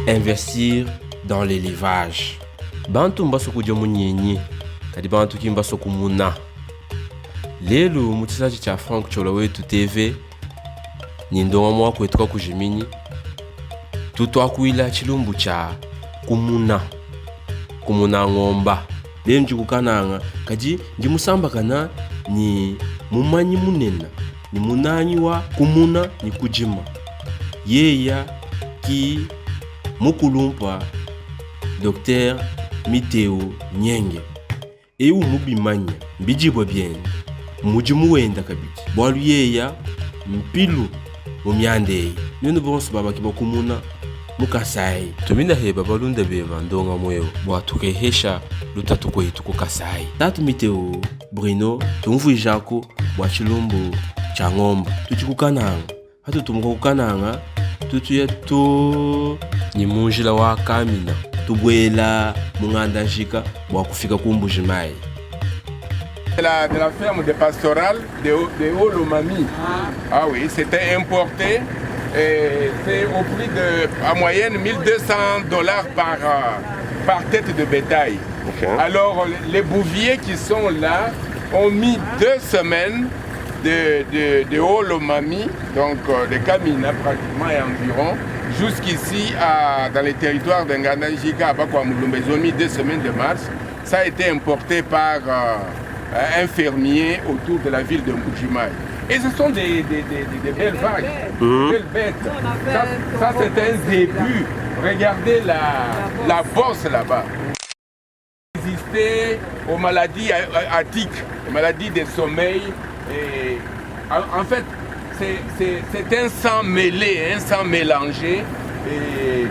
Investir dans l'élevage. Bantu mbasue kudia munyinyi, kadi bantu ki mbasue kumuna. Lelu mu tshisaji tshia Franck Ciola Wetu TV ne ndongamu wa Kuetu Kakujiminyi, tutuakuila tshilumbu tshia kumuna, kumuna ngomba. Lelu ndi ku Kananga, kadi ndi musambakana ne mumanyi munene ne munangi wa kumuna ne kudima. Yeya ki mukulumpa Docteur Miteo Nyenge. Eu mubimanya mbidibua biende, mmudimu wenda kabidi, bualu yeya mpilu mu mianda eyi. Nuenu bonso babaki bakumuna mu Kasai, tumina heba balunda beba ndongamu eu bua tukehesha lutatu kuetu ku Kasai. Tatu Miteo Bruno, tumvuijaku bua tshilumbu tshia ngomba. Tudi ku Kananga. Patutumuka ku Kananga, tutuya too ne mu njila wa Kamina, tubuela mu Ngandajika bua kufika ku Mbuji-Mayi. De la ferme de pastorale de Haut-Lomami. Ah oui, c'était importé et c'est au prix de, en moyenne, 1200 $ par tête de bétail. Alors, les bouviers qui sont là ont mis 2 semaines de Haut-Lomami, donc de Kamina pratiquement et environ, jusqu'ici dans les territoires de Ngandajika, à Bakwa-Mulumba. Ils ont mis 2 semaines de marche. Ça a été importé par un fermier autour de la ville de Mbujimayi. Et ce sont des belles vaches, des belles bêtes. Ça, c'est un zébu. Regardez la bosse là-bas. Résister aux maladies attiques, aux maladies de sommeil. Et en fait, c'est un sang mêlé, un sang mélangé et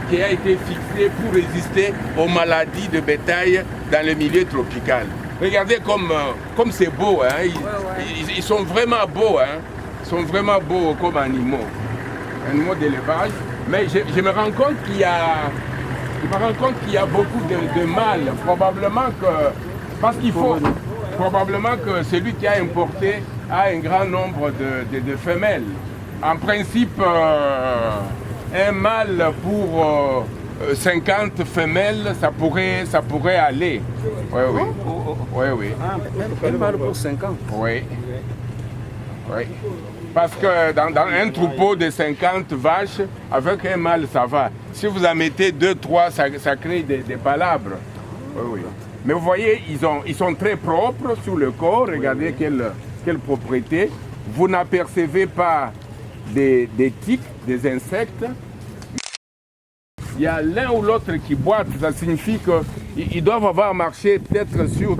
qui a été fixé pour résister aux maladies de bétail dans le milieu tropical. Regardez comme c'est beau, hein? Ils sont vraiment beaux, hein? Ils sont vraiment beaux comme animaux, animaux d'élevage. Mais je me rends compte qu'il y a, je me rends compte qu'il y a beaucoup de mâles. Probablement que, parce qu'il faut, probablement que celui qui a importé a un grand nombre de femelles. En principe, un mâle pour 50 femelles, ça pourrait aller. Oui. Oui. Un mâle pour 50. Oui. Parce que dans un troupeau de 50 vaches, avec un mâle, ça va. Si vous en mettez 2, 3, ça crée des palabres. Oui. Mais vous voyez, ils sont très propres sur le corps. Regardez quelle propreté. Vous n'apercevez pas des tiques, des insectes. Il y a l'un ou l'autre qui boite, ça signifie qu'ils doivent avoir marché peut-être sur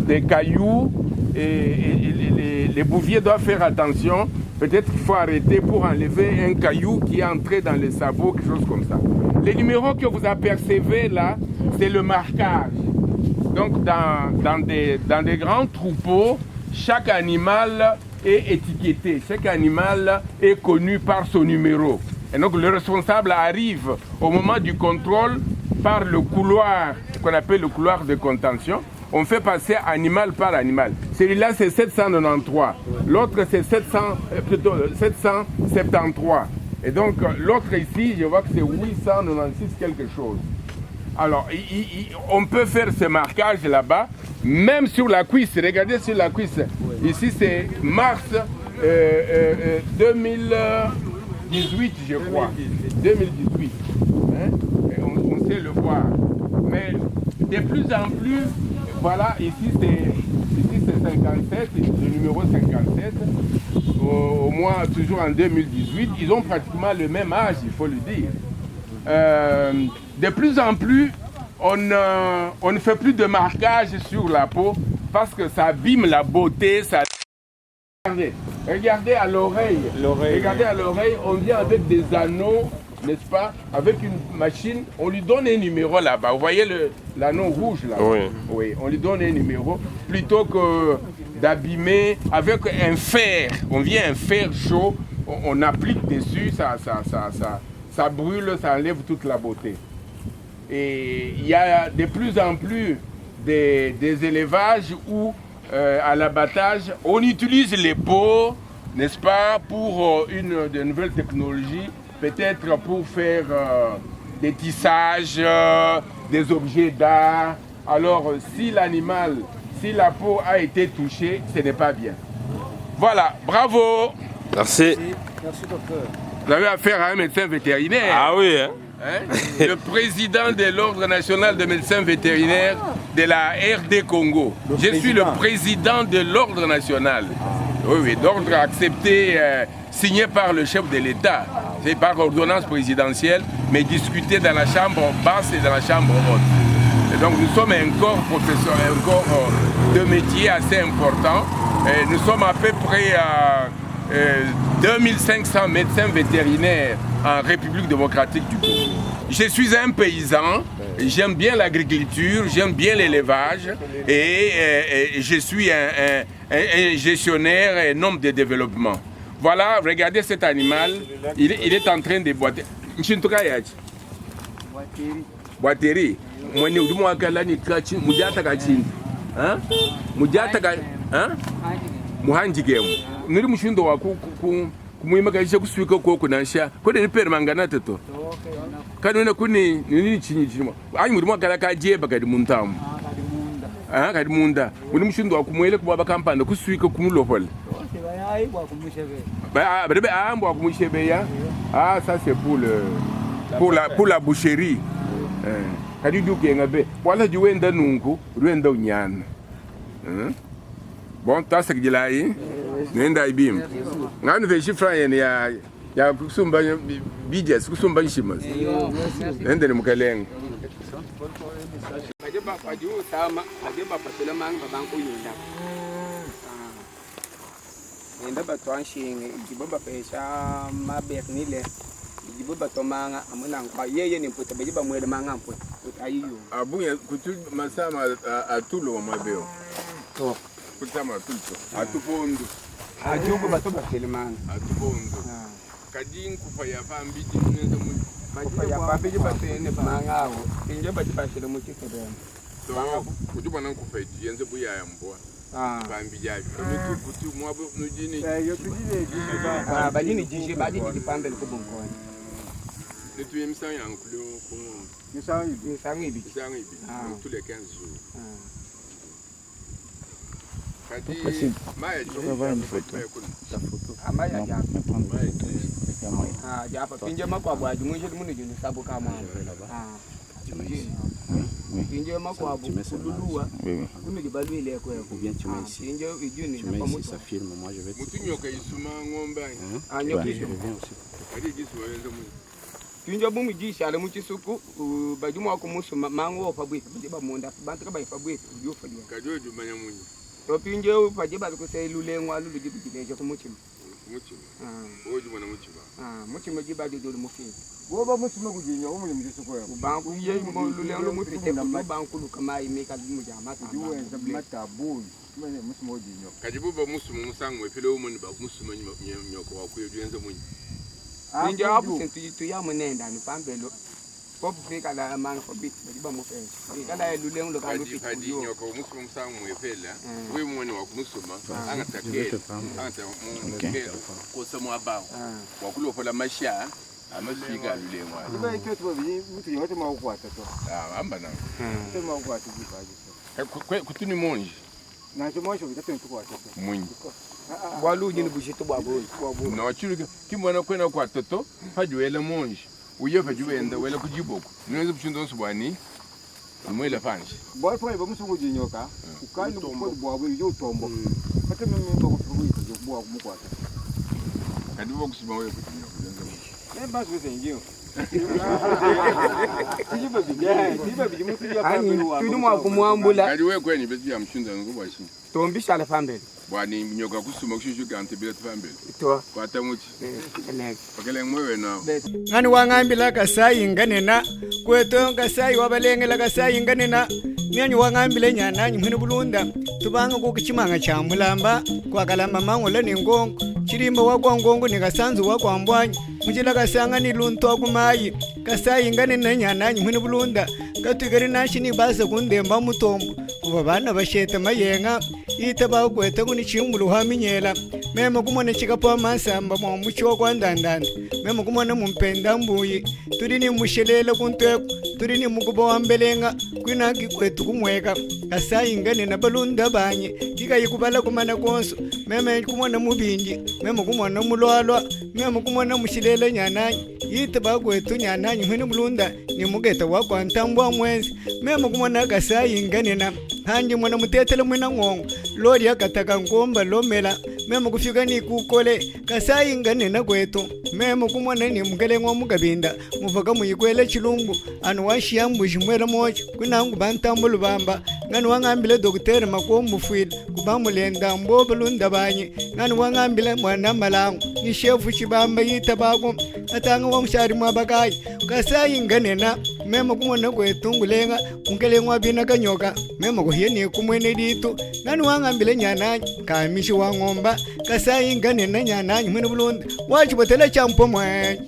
des cailloux et les bouviers doivent faire attention. Peut-être qu'il faut arrêter pour enlever un caillou qui est entré dans les sabots, quelque chose comme ça. Les numéros que vous apercevez là, c'est le marquage. Donc dans des grands troupeaux, chaque animal est étiqueté, chaque animal est connu par son numéro. Et donc le responsable arrive au moment du contrôle par le couloir qu'on appelle le couloir de contention. On fait passer animal par animal. Celui-là, c'est 793. L'autre, c'est 700, plutôt 773. Et donc, l'autre ici, je vois que c'est 896 quelque chose. Alors, on peut faire ce marquage là-bas, même sur la cuisse. Regardez sur la cuisse. Ici, c'est mars 2018, je crois. 2018. Hein? Et on sait le voir. Mais de plus en plus, voilà, ici c'est 57, le numéro 57. Au moins, toujours en 2018, ils ont pratiquement le même âge, il faut le dire. De plus en plus, on ne fait plus de marquage sur la peau parce que ça abîme la beauté. Ça... Regardez, regardez à l'oreille. L'oreille. Regardez à l'oreille, on vient avec des anneaux, n'est-ce pas? Avec une machine, on lui donne un numéro là-bas. Vous voyez l'anneau rouge là? Oui. Oui, on lui donne un numéro plutôt que d'abîmer avec un fer. On vient un fer chaud, on applique dessus, ça brûle, ça enlève toute la beauté. Et il y a de plus en plus des élevages où, à l'abattage, on utilise les peaux, n'est-ce pas, pour une de nouvelles technologies. Peut-être pour faire des tissages, des objets d'art. Alors, si l'animal, si la peau a été touchée, ce n'est pas bien. Voilà, bravo. Merci. Merci, docteur. Vous avez affaire à un médecin vétérinaire. Ah oui, hein? Hein? Le président de l'Ordre national des médecins vétérinaires de la RD Congo. Je suis le président de l'Ordre national. Oui, oui, d'ordre accepté, signé par le chef de l'État. C'est par ordonnance présidentielle, mais discuté dans la chambre basse et dans la chambre haute. Et donc nous sommes un corps professionnel, un corps de métier assez important. Et nous sommes à peu près à 2500 médecins vétérinaires en République démocratique du Congo. Je suis un paysan, j'aime bien l'agriculture, j'aime bien l'élevage et je suis un gestionnaire et un homme de développement. Voilà, regardez cet animal, il est en train de boiter. Nchintuka yachi? Boiterie. Mwene udi mwakala ni kachi, mujata kachintu. Hein? Mujata ka, hein? Muhanjigemu. Nuri mushindo wa ku, ku, ku, kumwima kaisha kuswika ko kunansha. Kode ni permangana to. Kanuna kuni nini chinyi chinyi. Ayi muri mwakala ka jeba kadi muntamu. Ah, kadi munda. Muri mushindo wa kumwele kubaba kampanda kuswika kumulopola. Ba, ba, ba, ah, mbwa kumushebe Ah, ça c'est pour le, pour la, pour la boucherie. Kadi dukenga be. Wala juwenda nunku, ruenda unyana. Hein? Bon, tasa kijilai. Nenda ibim. Ngani ve shifra yene ya ya kusumba BJS kusumba nshima. Nenda ni mukalenga. Baje ba baje usama, baje ba patela mang ba bang kuyinda. Nenda ba twanshinge, jibo ba pesha mabernile. Jibo ba tomanga amuna kwa yeye ni mputa baje ba mwele manga mputa. Ayiyo. Abuya kutu masama atulo mabeo. To. Kutama atulo. Atupondo. Ajugo bato ba telemanga. Atupondo. Kadi nkufa ya pambi nenda mu. Kufa ya pambi ba tene manga awo. Inje ba ba shire mu chisedem. To kutu bana nkufa yenze buya ya mbwa. Ah. Pambi ya. Kutu kutu mwabu nujini. Eh, yo tudile jiji ba. Ah, bajini jiji bajini jipambe kubonkonya. Netuye misango ya nkulio ku Misango ibi. Misango ibi. Misango ibi. Ah. Donc tous les 15 jours. Ah. Kadi maya Je peux avoir une photo. Ta photo. Amaya Non, ja. mais prendre une photo. Il y a moyen. Ah, ja pa pinje makwabo aji munje munu jini sabu kama. là-bas. Ah. Tu mets ici. Oui, oui. Pinje makwabo Tu mets celle-là kululuwa. Oui, oui. Kunu libalwile kweko. Ou bien tu mets Ah, ici. Pinje ijuni Tu mets na ici, pamuto. ça filme. Moi, je vais te... Mutu nyoka isuma ng'ombe. Hein? Ah, nyoka Ouais, isu. je viens aussi. Kadi jisuma yenze mu. Pinje bumu jisha ale muchisuku baju mwa kumusuma mango pa bwita baje ba munda bantu ka ba bwita ujufa dia. Kadi oju manya munyi. To pinje baje ba kusei lulengwa lulu jibijileje kumuchima. Muchima. Ah. Oju mwana muchima. Ah, muchima jibaje dole mufika. Goba muchima kujinya umuli mjisuko ya. Ubangu ye lulengo mufite ubangu lukama imeka mujama tamba. Juwenza matabu. Mene muchima ujinya. Kadi buba musuma musango epele umoni ba musuma nyoka wakuyo juenze munyi. Pinje abu sentu tu ya munenda ni pambelo. Popu fika la man for bit baje ba mufenje. Fika la lulengo lo Kadi kalu kadi nyoka musuma musango epele. We mwene wa kumusuma anga Je vais te takele. prendre. Anga Ok. kosa mwabao. Ah. Wakulopola masha amaswika lulengwa. Iba iketu babi mutu yote makwata to. Ah, amba na. Te makwata jibaje. Kutuni monji. Na chimo sho bitatu ntukwata to. Munyi. Bwalu jini bushitu bwa boli. No chuluka kimwana kwena kwa toto pajuwele monji. Uye pajuwenda wele kujiboko. Niweze kushinda nsubwani. Mwele fanshi. Bwa pa iba musungu jinyoka. Ukali bwa bwa bwa utombo. Kate mimi mba kufukuita bwa mukwata. Kadi bo kusima wewe kujinyoka. Ne basi wese njio. Tiba biji, tiba biji mutu ya Ani tudu mwa kumwambula Kadi wewe kweni beti ya mshunda ngubwa shi. tombisha la pambelo. Bwani nyoka kusuma kushushuka antibila tufambele. To. Kwata muchi. Elek. Pakele mwewe na. Ngani wang'ambila kasai nganena kweto kasai wabalengela kasai nganena myanyi wang'ambile nyananyi mwini bulunda tubanga kukichimanga cha mulamba kwakalamba mang'ola ni ngongo chilimba wakwa ngongo ni kasanzu wakwa mbwanyi muchila kasanga ni luntu akumayi kasai nganena nyananyi mwini bulunda katwikali nashi ni basa kundemba mutombo kuva bana basheta mayenga ita bakwete kuni chimbulu haminyela Meme kumona tshikapua masamba mwa mutshiwa kwa ndandanda. Meme kumona mumpenda mbuyi. Tudi ni mushelele kunteku. Tudi ni mukuba wa mbelenga. Kwinaki kwetu kumweka. Kasai ngane na balunda banyi. Kikayi kubala kumana konso. Meme kumona mubindi. Meme kumona mulwalwa. Meme kumona mushelele nyananyi. Yita bakwetu nyananyi hwene mulunda. Ni mugeta wa kwa ntambwa mwenzi. Meme kumona kasai ngane na. Hanji mwana mutetele mwina ngongo. Lori akataka nkomba lomela. Meme kufika ni kukole. Kasai ngane na kwetu. Meme kumona ni mukele ngwa mukabinda. Muvaka muyikwele chilungu. Anu washiambu jimwela moja. Kunangu bantambo lubamba. Ngani wangambile dokotela makombu fwile. Kubamulenda mbobo lunda banyi. Ngani wangambile mwana malangu. Ni shefu chibamba yitabako. Atanga wa mshari mwabakayi. Kasai ngane na. Meme kumona kwetu ngulenga. Mukele ngwa bina kanyoka. Meme kuhiye ni kumwene ditu. Ngani wangambile nyananyi. Kamishi wa ngomba. Kasai ngane na nyananyi mwene bulunda. Wachibotela champo mwe.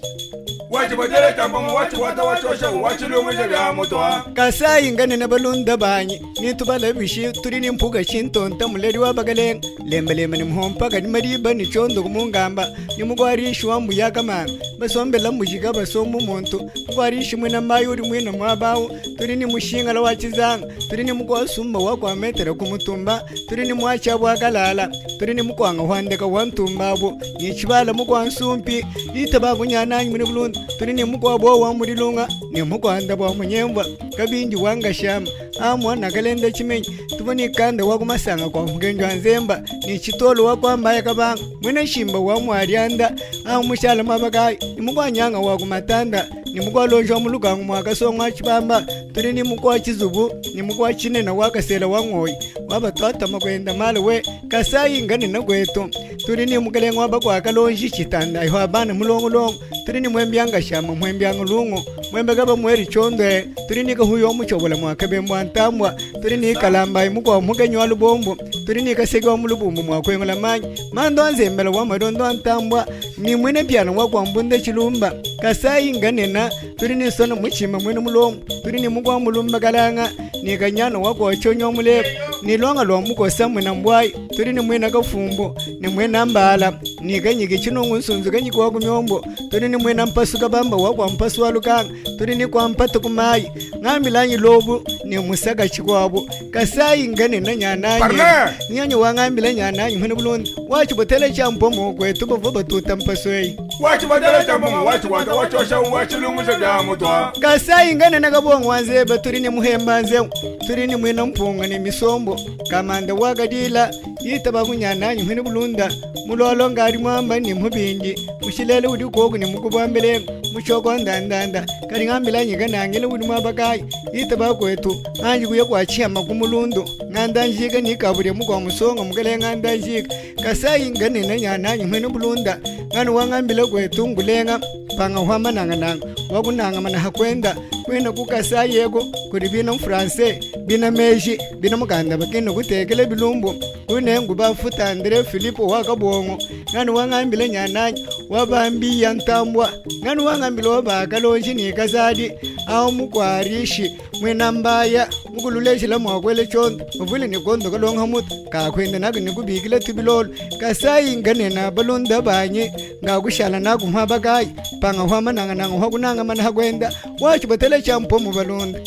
Wachibotela champo mwe. Wachiwata wachosha. Wachilungu bya mutwa. Kasai ngane na balunda banyi. Nitubala bishi turi ni mpuga chintonta muleri wa bagalenga. Lembe lembe ni muhompa kani mariba ni chondo kumungamba. Ni mugwarishi wa mbuya kamanga. Basombela mujika basombu muntu. Mugwarishi mwena mayuri mwena mwabawo. Turi ni mushingala wa chizanga. Turi ni mugwasumba wa kwa metero kumutumba. Turi ni mwacha bwa kalala. Turi ni mukwanga hwandeka wa ntumbabo. Ni chibala mugwa nsumpi. Itaba kunyananyi muri bulundu. Turi ni mugwa bo wa murilunga. Ni mugwanda bwa munyembwa. Kabindi wanga shama. Amwana kalenda chimenyi. Tuboni kanda wa kumasanga kwa mugenjwa nzemba. Ni chitolo wa kwambaya kabanga. Mwene shimba wa mwarianda. Amushala mabakayi. Ni mugwa nyanga wa kumatanda. Ni mugwa lonjwa mulukangu mwakasongwa chibamba. Turi ni mugwa chizubu. Ni mugwa chinena wakasela wa ngoyi. Wabatwata makwenda malawe. Kasai ngane na kwetu. Turi ni mukelengwa bakwa kalonji chitanda. Iho abana mulongolongo. Turi ni mwembyanga shama mwembyanga lungo. Mwembe kaba mweri chondwe. Turi ni kahuyo muchobola mwakabembwa ntambwa. Turi ni kalamba imukwa mukenywa lubombo. Turi ni kasegwa mulubumbu mwakwengola manyi. Mando anzembela wa madondo ntambwa. Ni mwene pyana wa kwa mbunde chilumba. Kasai ngane na turi ni sona muchima mwene mulongo. Turi ni mukwa mulumba kalanga. Ni kanyana wa kwa chonyo muleko. Ni longa lwa mukosa mwena mbwai. Turi ni mwena kafumbo. Ni mwena mbala. Ni kanyiki chinungu nsunzu kanyiki wa kumyombo. Turi ni mwena mpasuka bamba wa kwa mpasu wa lukanga. Turi ni kwa mpatu kumayi. Ngambilanyi lobu ni musaka chikwabo. Kasai ngane na nyananyi. Nyanyi wa ngambila nyananyi mwene bulundu. Wachibotele champo kwetu bavo batuta mpaswei. Wachibotele champo wachiwata wachosha wachilungu bya mutwa. Kasai ngane na kabongo wanzeba. Turi ni muhemba nzewu. Turi ni mwena mpunga ni misombo. Kamanda wakadila. Yitaba kunyananyi mwene bulunda. Mulolo ngari mwamba ni mubindi. Mushilele udi koku ni mukubambele. Muchoko ndandanda. Kali ngambila nyika nangele udi mwabakayi. Yitaba kwetu. Anji kuya kwa chiyama kumulundu. Nganda njika ni kabure mukwa musonga mukele nganda njika. Kasai ngane na nyananyi mwene bulunda. Ngani wangambila kwetu ngulenga. Panga hwama nanga nanga. Wakunanga mana hakwenda. Kwenda kukasai yego. Kuri bina mfranse. Bina meji. Bina mukanda bakino kutekele bilumbu. Kunengu bafuta Andre Filipo wakabongo. Ngani wangambila nyananyi. Wabambiya ntambwa. Ngani wangambila wabakalonji ni kazadi. Awo mukwarishi. Mwena mbaya. Mukululeshela mwakwele chondo. Muvule ni kondo kalonga mutu. Kakwenda naku nikubikila tubilolo. Kasai ngane na balunda banyi. Ngakushala naku mwabakayi. Panga hwama nanga nanga hwakunanga mana hakwenda. Wachibotele champo mubalunda.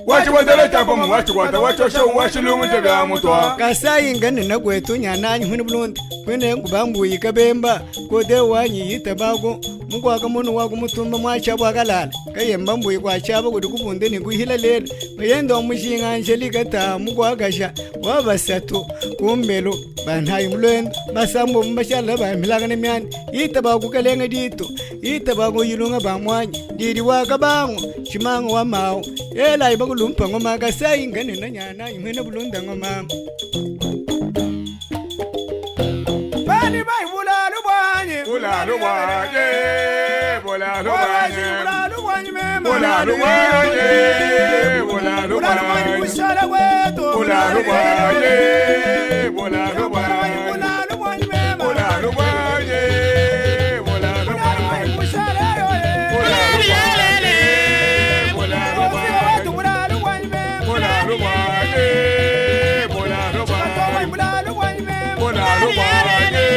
Wachibotele champo wachiwata wachosha wachilungu bya mutwa. Kasai ngane na kwetu nyananyi mwene bulunda. Kwene ngubambuyi kabemba. Kode wanyi yitabako. Mukwaka munu wa kumutumba mwacha bwakalala. Kayemba mbuyi kwachaba kuti kubunde ni kuhila lelo. Bayenda omushinga Angelika ta mukwakasha. Wabasatu kumbelo banhayi mulwendo. Basambo mbashala bamilanga ne myani. Yitaba kukalenga dito. Yitaba kuyilunga bamwanyi. Didi wakabango. Chimango wa mao. Ela ibakulumpa ngoma kasai ngane na nyananyi mwene bulunda ngoma. Bani bai bulalu bwanyi. Bulalu bwanyi. Bulalu bwanyi. Bulalu bwanyi mema. Bulalu bwanyi. Bulalu Bulalu bwanyi bwanyi. bushala kwetu. Bulalu bwanyi. Bulalu bwanyi. Bulalu bwanyi mema. Bulalu bwanyi. Bulalu Bulalu bwanyi bwanyi. bushala yoye. Bulalu bwanyi. Bulalu bwanyi. Bulalu bwanyi mema. Bulalu bwanyi. Bulalu bwanyi. Bulalu bwanyi mema. Bulalu bwanyi.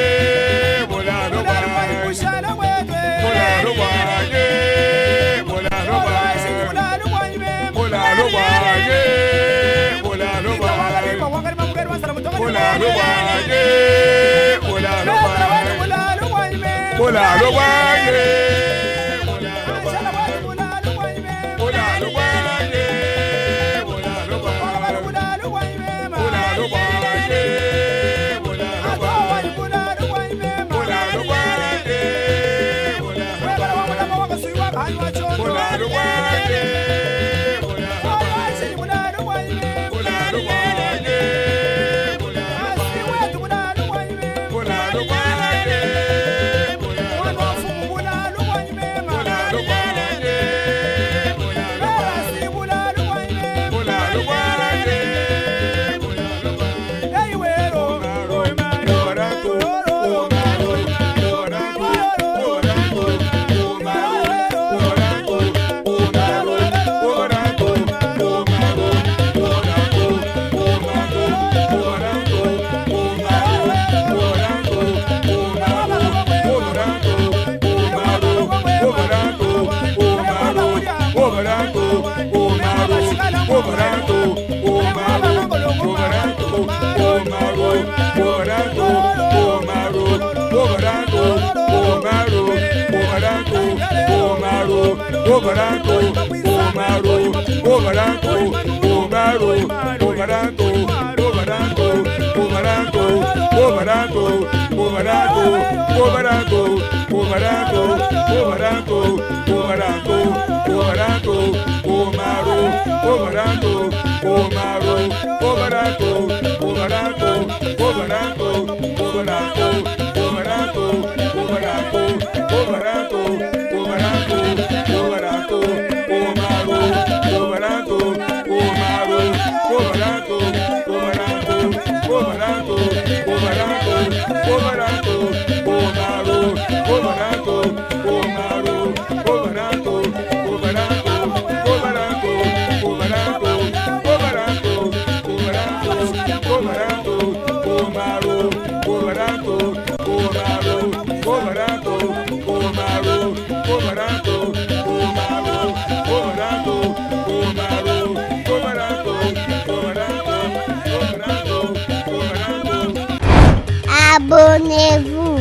Abonnez-vous.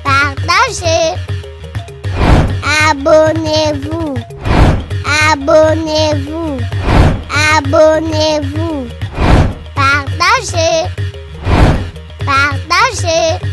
Partagez. Abonnez-vous. Abonnez-vous. Abonnez-vous. Partagez. Partagez.